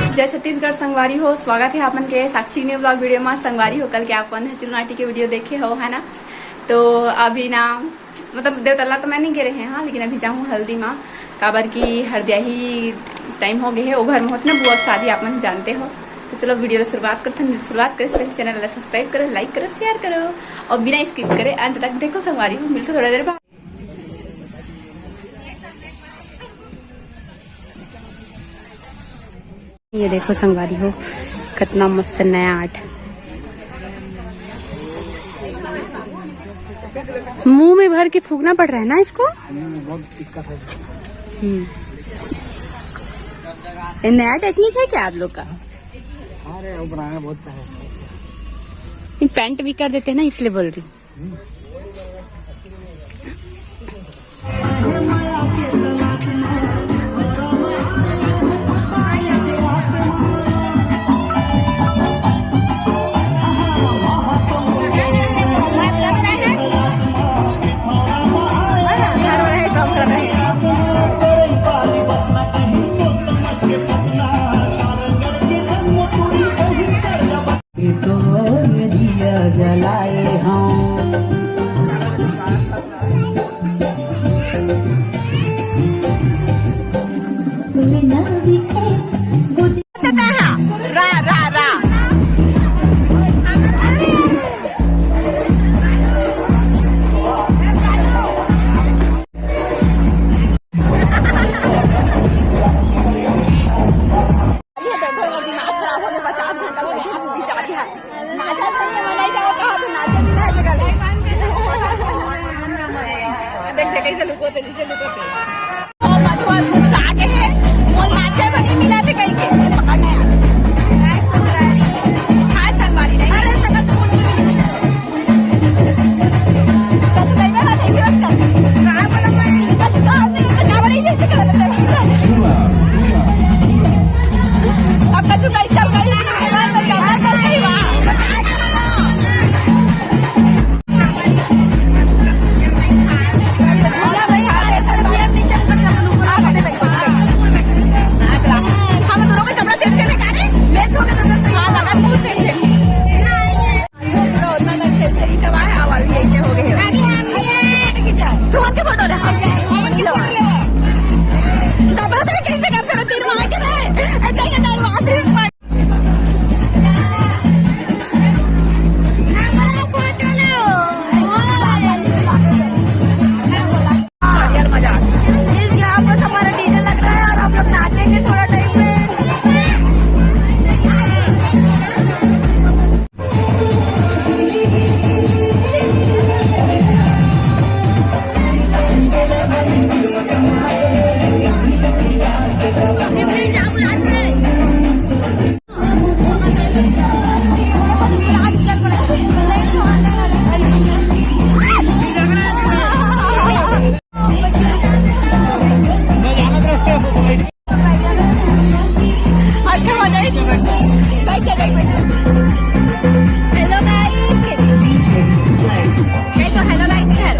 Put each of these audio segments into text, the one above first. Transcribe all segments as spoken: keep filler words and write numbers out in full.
जय छत्तीसगढ़ संगवारी हो, स्वागत है आप मन के साक्षी न्यू ब्लॉग वीडियो में। संगवारी हो, कल के आप मन हचुल नाटी के वीडियो देखे हो, है ना? तो अभी ना, मतलब, देवतल्ला तो मैं नहीं गे रहे, हाँ, लेकिन अभी जाऊँ हल्दी मा, काबर की हरदियाही टाइम हो गए है, वो घर में होत ना बुआ के शादी, आप मन जानते हो। तो चलो, वीडियो ला शुरुआत करथन। शुरुआत करे से पहले चैनल ला सब्सक्राइब करो, लाइक करो, शेयर करो और बिना स्किप करे अंत तक देखो संगवारी हो। मिलते थोड़ा देर बाद। ये देखो संगवारी हो, कितना मस्त नया आर्ट। मुंह में भर के फूकना पड़ रहा है ना इसको। बहुत दिक्कत है। हम्म। ये नया टेक्निक है क्या आप लोग का? अरे, वो बनाना बहुत है। ये पेंट भी कर देते हैं ना, इसलिए बोल रही हूँ। तो दिया जलाए हम। रा, रा, रा। ये देखो, एकर दिमाग खराब होने, पचास घंटा हो गया, बेचारी है। नाचा तो नहीं, मनाई जाओ, कहा तो नाचे भी नहीं लगा ले। देख, देख, कैसे लुकोते, नीचे लुकोते। और मधुआ गुस्सा आ गए हैं, वो नाचे बनी मिला थे कहीं के, पकड़ना है। हाय संगवारी, नहीं, अरे सकल तो बोल। हम दोनों का कपड़ा सेम सेम है, का रे? मैच हो गया दोनों से। हाँ, लगा तू सेम सेम। पूरा उतना तक खेलते रही सब आए, अब अभी ऐसे हो गए। अभी हम ये खींचा। तू मत के फोटो ले, हम, हम मत के लो। डबल तो कैसे करते हो? तीन मार के दे। ऐसे ही करते हैं, आखिरी बार। हमारा फोटो लो। यार मजा आ गया। इस यहाँ पर हमारा डीजे लग रहा है और हम लोग नाचेंगे थोड़ा टाइम में। अच्छा मजा है। हेलो गाइस, ये तो हेलो गाइस यार।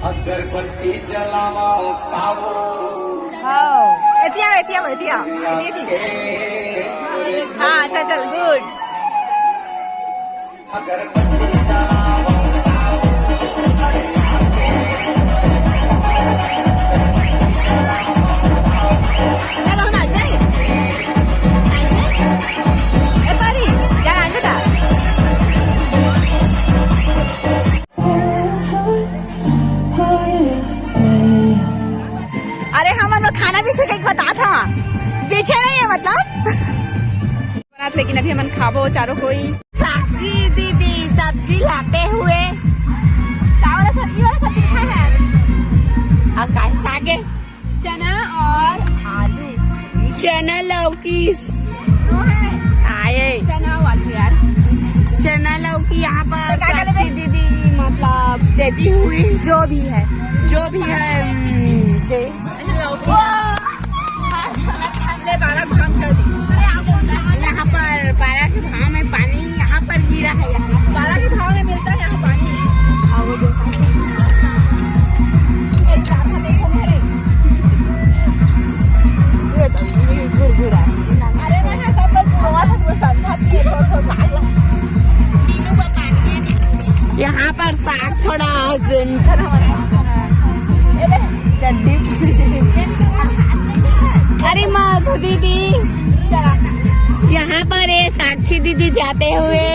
अगरबत्ती जलावा खाओ। हाँ, एतिया, एतिया, एतिया। हाँ, अच्छा, चल, गुड। अरे, हमन लोग खाना पीछे के बतात हन, पीछे नहीं है मतलब। बनात, लेकिन अभी हमन खाबो चारों कोई। साक्षी दीदी सब्जी लाते हुए। चावल सब्जी वाला सब्जी खाए हैं। आकाश सागे। चना और आलू। चना लौकी। दो है। आए। चना वाली यार। चना लौकी यहाँ पर तो क्या कहते साक्षी हैं? दीदी मतलब देती हुई। जो भी है। जो भी है, हम्म, दे। ले, बारह घाम चल दी। यहाँ पर बारह के भाव में पानी यहाँ पर गिरा है, यहाँ बारह के भाव में मिलता है यहाँ पानी। और वो देखो। और साग थोड़ा गुन-, चड्डी। अरे मधु दीदी, यहाँ पर ये साक्षी दीदी जाते हुए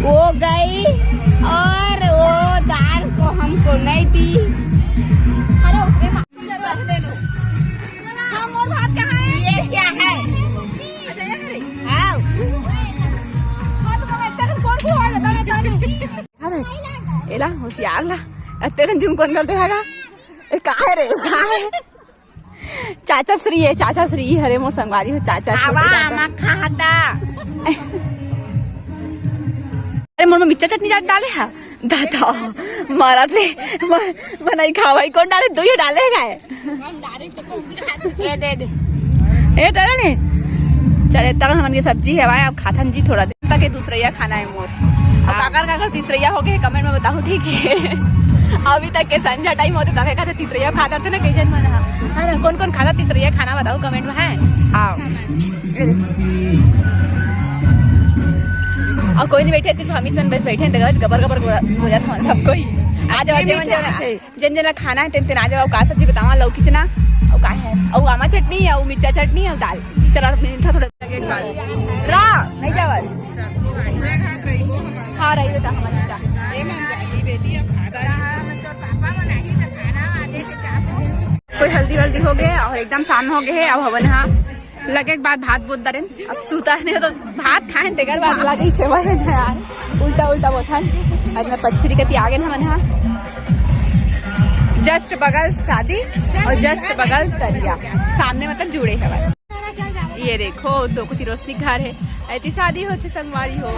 वो गई और वो दाल को हमको नहीं दी। अरे ओके, हाँ, और भात कहाँ है? ये क्या है? अच्छा, ये है। हाँ। हाँ, तो मैं इतना कौन सी वाला था, मैं जाने। अरे, एला होशियार ला। अत्ते दिन तुम कौन करते हैगा? ए, का है रे? का है? चाचा श्री है, चाचा श्री। हरे मोर संगवारी हो, चाचा, छोटे आवा, चाचा। मक्खा हटा। अरे, मोर में मिर्चा चटनी जाट डाले है। दादा, मारत ले, म-, बनाई खावाई कौन डाले? दो ही डाले है काय? ये दे दे। ये डाले ने? चले, तब हमन के सब्जी है भाई, अब खाथन जी थोड़ा देर तक। ये दूसरैया खाना है मोर। अब काकर काकर तीसरैया हो गए, comment में बताओ, ठीक है? अभी तक के संझा time होते तबे खाते तीसरैया खाता थे ना, कई जन मन हा, है ना? कौन कौन खाता तीसरैया खाना, बताओ comment में, है? हाँ। और कोई नहीं बैठे, सिर्फ हम ही बस बैठे हैं, देखो, गबर गबर बोला, बोला था सब कोई। आज और जेमन जेमन, जेमन ला खाना है, तेन तेन आ जाओ। का सब्जी बतावा? लौकी चना, और का है? और आमा चटनी, और मिर्चा चटनी, और दाल। चला, मिलता थोड़ा एक बार। रा, नहीं जावल। हाँ, रही बेटा, हमारी बेटा। कोई हल्दी वल्दी हो गए और एकदम शाम हो गए है। अब हवन हा लगे के बाद भात बोत दरेन, अब सूता है, नहीं तो भात खाए तेकर बाद लगे से बने ना यार, उल्टा उल्टा बोथन। आज मैं पच्छरी कती आगे ना मन हा, just बगल शादी और just बगल तरिया, सामने मतलब जुड़े है। ये देखो, दो कुछ रोशनी घर है, ऐसी शादी होती संगवारी हो।